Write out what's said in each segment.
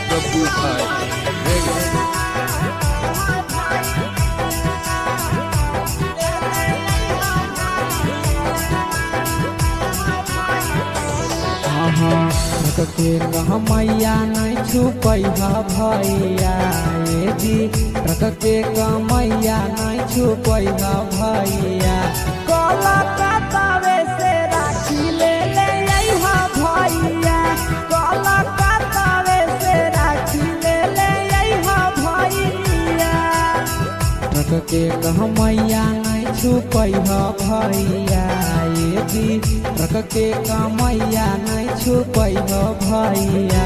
Babbu भाई रेगा। हाँ ट्रक के कमैया नहीं छुपैहा भैया ए जी, ट्रक के कमैया नहीं छुपैहा भैया। कलकत्तावे से राखी ले ले अइहा भैया, कलकत्तावे से राखी ले ले अइहा भैया। ट्रक के कमैया नहीं छुपैहा भैया ए जी, ट्रक के कमैया नहीं छुपैहा भैया।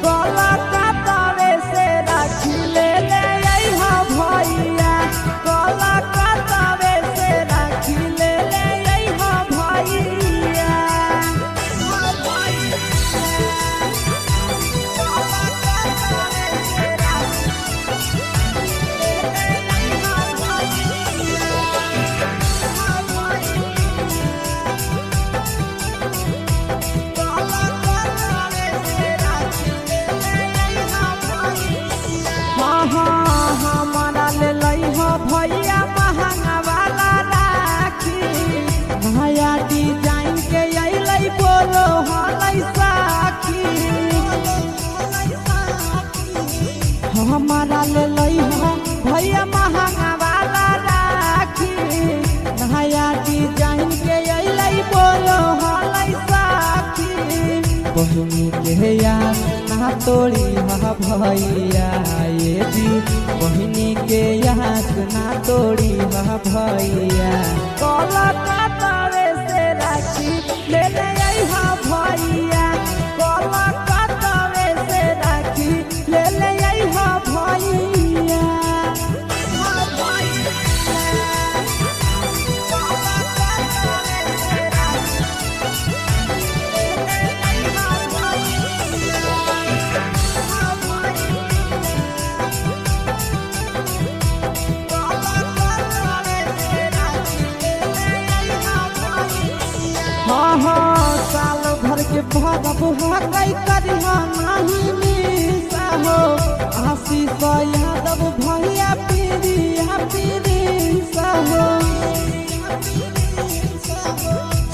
कलकत्तावे से राखी ले ले अइहा भैया, कलकत्तावे से राखी ले ले अइहा भैया। हाँ हाँ हमारा ले लइहा भैया महंगा वाला राखी, नया डिजाइन के अइलै बोलो हलै साखी। हमारा ले लइहा भैया महंगा वाला राखी, नया डिजाइन के अइलै बोलो हलै साखी। बहिनी के याद ना तोड़ी हा भैया ए जी, बहिनी के याद ना तोड़ी हा भैया। कलकत्तावे से राखी ले ले अइहा भैया, कलकत्तावे से राखी ले ले अइहा भैया। हाँ हाँ साल भर के भरब हकै करिहा नाही मिसा हो, आशीष यादव भैया पीरिया पीरिसा हो।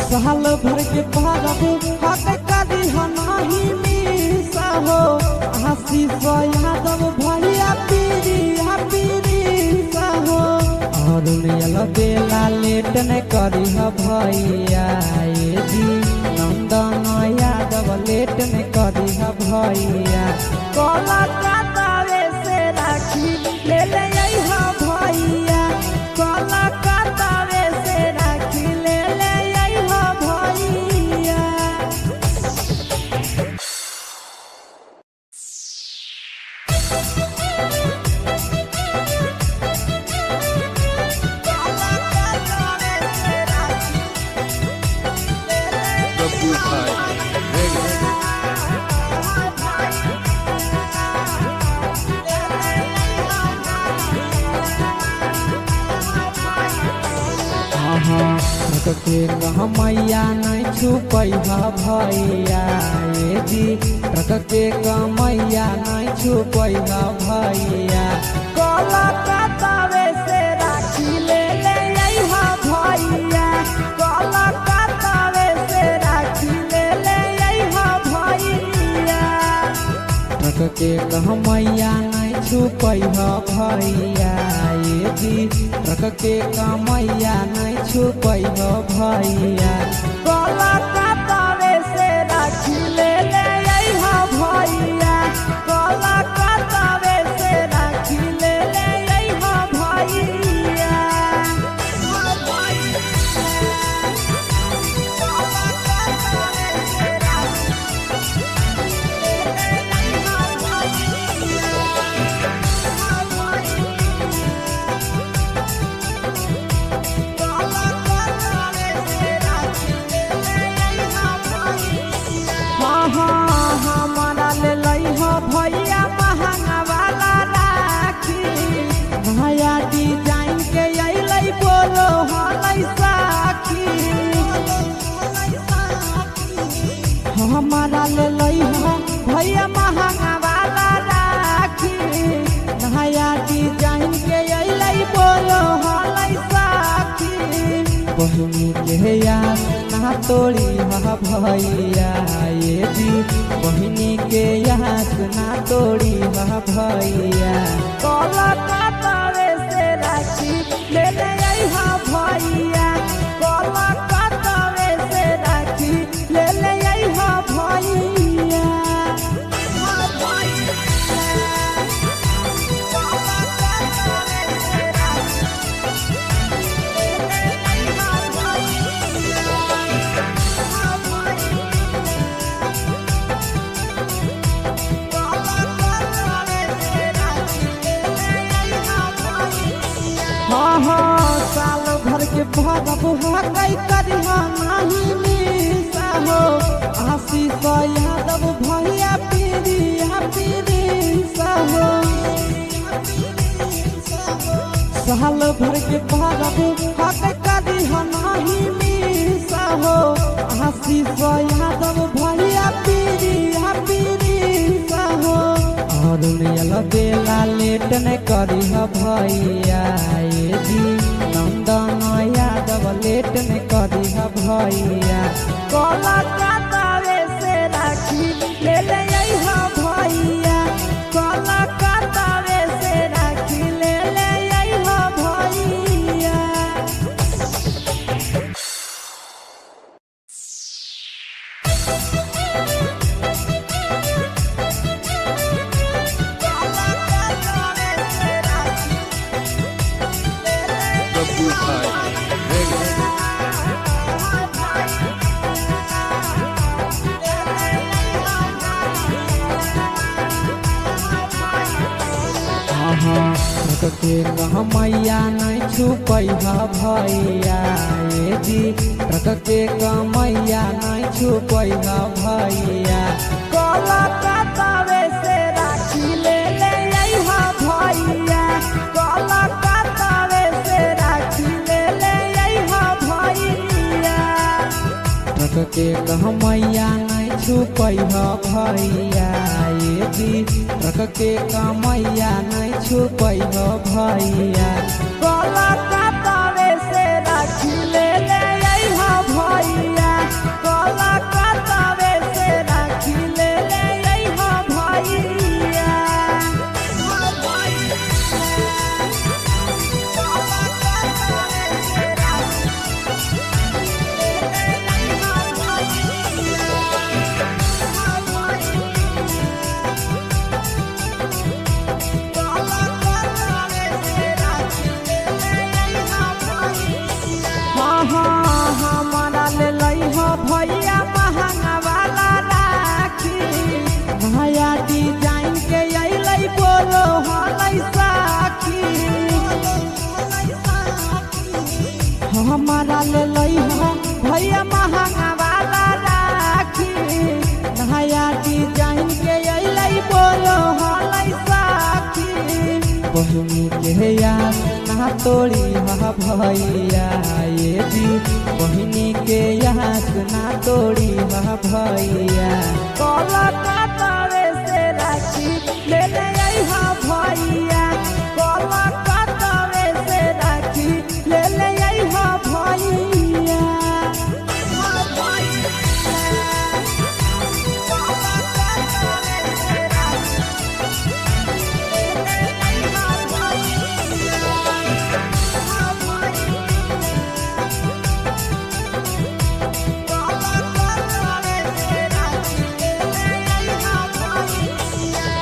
साल भर के भरब हकै करिहा नाही मिसा हो, आशीष यादव भैया पीरिया पीरिसा हो। अरुण बेला लेट न करिह भैया ए जी, नंदन यादव लेट न करिह भैया। कलकत्तावे से राखी ले ले अइहा भैया, कलकत्तावे से राखी ले ले अइहा भैया। बब्बू भाई रेगा। हाँ हाँ ट्रक के कमैया नहीं छुपैहा भैया ए जी, ट्रक के कमैया नहीं छुपैहा भैया। कलकत्तावे से राखी ले ले अइहा भैया, कलकत्तावे से राखी ले ले अइहा भैया। ट्रक के कमैया नहीं छुपैहा भैया ए जी, ट्रक के कमैया नहीं छुपैहा भैया। कलकत्तावे से राखी ले ले अइहा भैया, कलकत्तावे से राखी ले ले अइहा भैया। हाँ हाँ हमारा ले के आस ना तोड़ी हा भैया, ये जी बहिनी के आस ना तोड़ी हा भैया। कलकत्तावे से राखी ले ले अइहा भैया, कलकत्तावे से राखी ले ले अइहा भैया। हाँ हाँ साल भर के भरब हकई करिहा नाही मिसा हो, आशीष यादव भैया पीरिया पीरिसा हो। साल भर के भरब हकई करिहा नाही मिसा हो, आशीष यादव भैया पीरिया पीरिसा हो। अरुण बेला लेट न करिह भैया, ये जी नंदन यादव लेट न करिह भैया। कलकत्तावे से राखी ले ले अइहा भैया, कलकत्तावे से राखी ले ले अइहा भैया। Babbu Bhai reggae. हाँ हाँ ट्रक के कमैया नहीं छुपैहा भैया, ये जी ट्रक के कमैया नहीं छुपैहा भैया। कलकत्तावे से राखी ले ले अइहा भैया, कलकत्तावे से राखी ले ले अइहा भैया। ट्रक के कमैया नहीं छुपैहा भैया, ये जी ट्रक के कमैया नहीं छुपैहा भैया। कलकत्तावे से राखी ले ले अइहा भैया, कलकत्तावे से राखी ले ले अइहा भैया। हाँ हाँ हमारा ले लइहा भैया महंगा वाला राखी, नया डिजाइन के अइलै बोलो हलै साखी। हमारा ले लइहा भैया महंगा वाला राखी, नया डिजाइन के अइलै बोलो हलै साखी। बहिनी के आस ना तोड़ी हा भैया, ये जी बहिनी के आस ना तोड़ी हा भैया। कलकत्तावे से राखी ले ले अइहा भैया, कलकत्तावे से राखी ले ले अइहा भैया।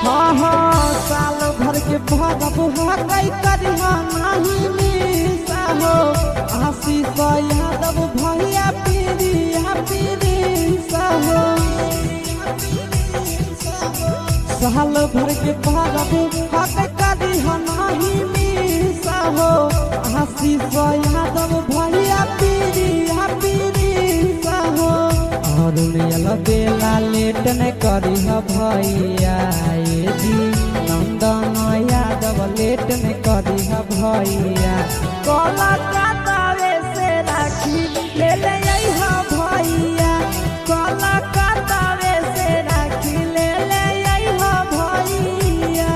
हाँ हाँ साल भर के भरब हकई करिहा नाही मिसा हो, आशीष यादव भैया पीरिया पीरिसा हो। साल भर के भरब हकई करिहा नाही मिसा हो, आशीष यादव भैया पीरिया पीरिसा हो। अरुण बेला लेट न करिह भैया, ये जी नंदन यादव लेट न करिह भैया। कलकत्तावे से राखी ले ले अइहा भैया, कलकत्तावे से राखी ले ले अइहा भैया।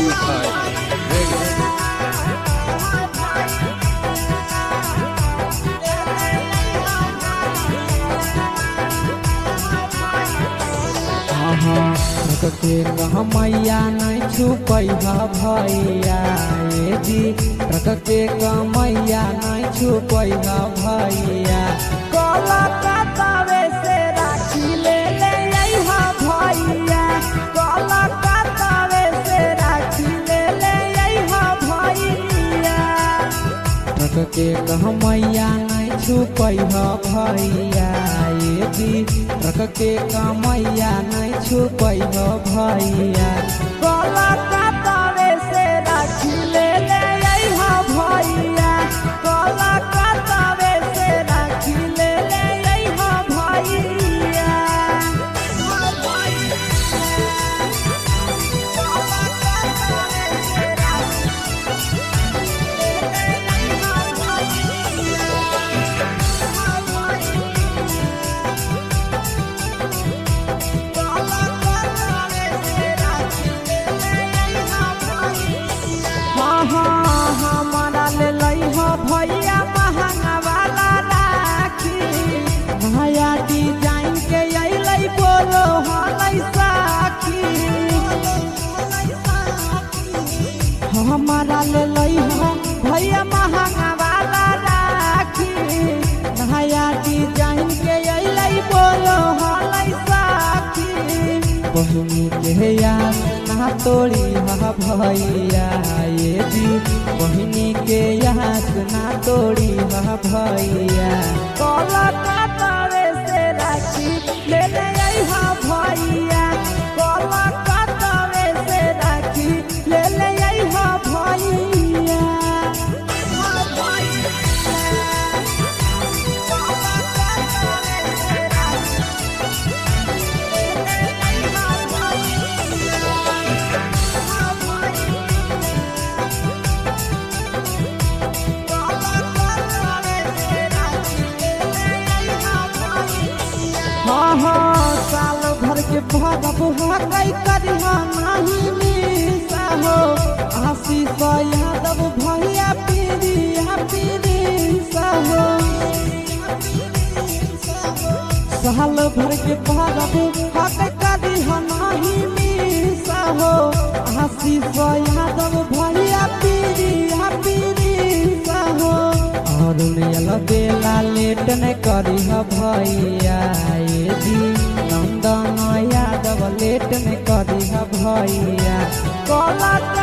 Bablu Bhai Reggae. हाँ, के कमैया नहीं छुपैहा भैया, ए जी ट्रक के कमैया नहीं छुपैहा भैया। कलकत्तावे से राखी ले ले अइहा भैया, कलकत्तावे से राखी ले ले अइहा भैया। ट्रक के कमैया नहीं छुपैहा भैया, ए जी ट्रक के कमैया नहीं छुपैहा भैया। कलकत्तावे से राखी ले ले अइहा भैया, कलकत्तावे से राखी ले ले अइहा भैया। हाँ हाँ, हमारा ले लइहा भैया महंगा वाला राखी, नया डिजाइन के अइलै बोलो हलै साखी। हमारा ले लइहा भैया महंगा वाला राखी, नया डिजाइन के अइलै बोलो हलै साखी। बहिनी के याद ना तोड़ी हा भैया, ये जी बहिनी के याद ना तोड़ी हा भैया। कलकत्तावे से राखी ले ले अइहा भैया, कलकत्तावे से राखी ले ले अइहा भैया। हाँ हाँ, साल भर के परब हकै करिहा नाही मिसा हो। आशीष यादव भैया पीरिया पीरिसा हो। साल भर के परब हकै करिहा नाही मिसा हो। आशीष यादव भैया पीरिया पीरिसा हो। अरुण बेला लेट न करिह भैया, ए जी नंदन यादव लेट न करिह भैया। कलकत्तावे